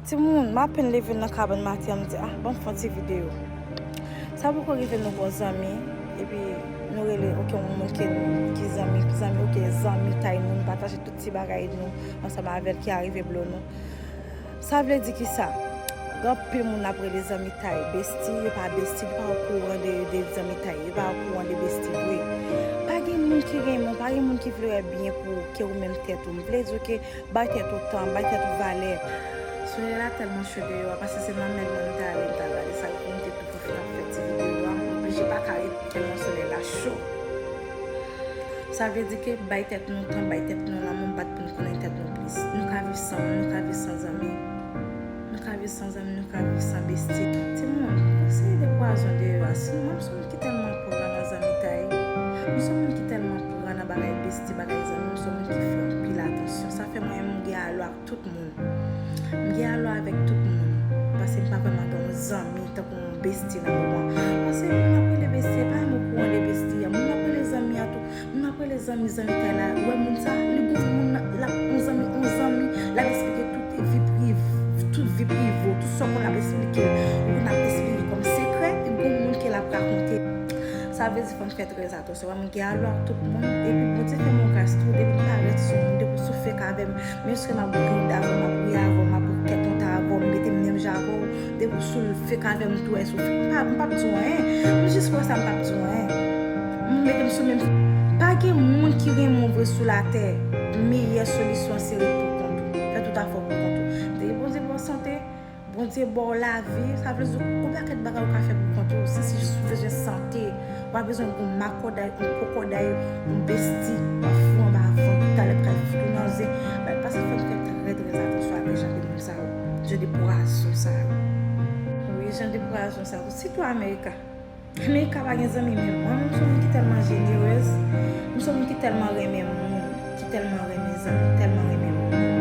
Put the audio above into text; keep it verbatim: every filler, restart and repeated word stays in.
Timoun, m apèn leve nan kabann maten an, m di, ah, ban m fè yon ti videyo. Sa poko rive nou gon zanmi, epi nou rele, oke, yon moun ke nou, ki zanmi, zanmi, oke, zanmi tay nou, nou pataje tout ti bagay nou ansanm avè l ki arive blo nou. Sa vle di ki sa? Gen anpil moun ap rele zanmi tay, besti, yo pa besti, yo pa okouran de, de zanmi tay, yo pa okouran de besti vre. Pa gen moun ki renmen w, pa gen moun ki vle wè byen pou ou ke ou menm tèt ou. M vle di w ke bay tèt ou tan, bay tèt ou valè. Solèy la tèlman cho deyò a, paske se nan mèd mwen m t ale, m t al gade sa pou m te tou pwofite ap fè ti videyo a, m oblije pa ka ret tèlman solèy la cho. Sa vle di ke bay tèt nou tan, bay tèt nou lanmou, bat pou n konnen tèt nou plis. Nou ka viv san moun, nou ka viv san zanmi. Nou ka viv san zanmi, nou ka viv san besti. Timoun, konseye de pwazon deyò a. Si nou, mwen, m se yon moun ki tèlman pran nan zanmitay. M se yon moun ki tèlman pran nan bagay besti, bagay zanmi. M se yon moun ki fè anpil atansyon. Sa fè mwen menm m gen alò ak tout moun. M gen alò avèk tout moun. Paske m pa vrèman gen yon zanmi tankou yon besti nan moman. Paske moun ap rele besti, e pa yon okouran de besti a. Moun ap rele zanmi a tou. Moun ap rele zanmi, zanmi tay la. Ou wè moun sa, li gon moun nan, l ap yon zanmi, yon zanmi, l ap eksplike tout vi priv, tout vi prive w, tout sa w konn ap eksplike l. Ou konn ap eksplike kòm sekrè, e gon moun ke l ap rakonte. Sa vle di fò n fè trè atansyon. Wè, m gen alò ak tout moun, epi Bondye fè m yon gras tou, depi m parèt sou moun, depi w sou fake avè m, menm si m ap ri avè w, m ap ri avè w, m ap kèt yon ta avè w, m mete m menm jan avè w, depi w sou fake avè m tou, èske w fake? M pa, m p ap di w anyen. M jis wè sa, m p ap di w anyen. M mete m sou menm. Pa gen moun ki renmen w vre sou latè. Meyè solisyon se ret pou kont ou. Fè tout afè w pou kont ou. Dèyè Bondye ba w sante, Bondye ba w lavi, sa vle di yon pakèt bagay ou ka fè pou kont ou. Si se jis ou bezwen sante, w pa bezwen gon makòday, yon kòkòday, yon besti, w ap fou anba vant, talè pral fout ou nan zen. Pase fò n fè trè, trè atansyon avèk jan de moun sa yo. Jan de pwazon sa yo. Wi, jan de pwazon sa yo. Sitou Amerika. Amerika pa gen zanmi menm. Mwen, m se yon moun ki tèlman jenerez. M se yon moun ki tèlman renmen moun. Ki tèlman renmen zanmi, tèlman renmen moun.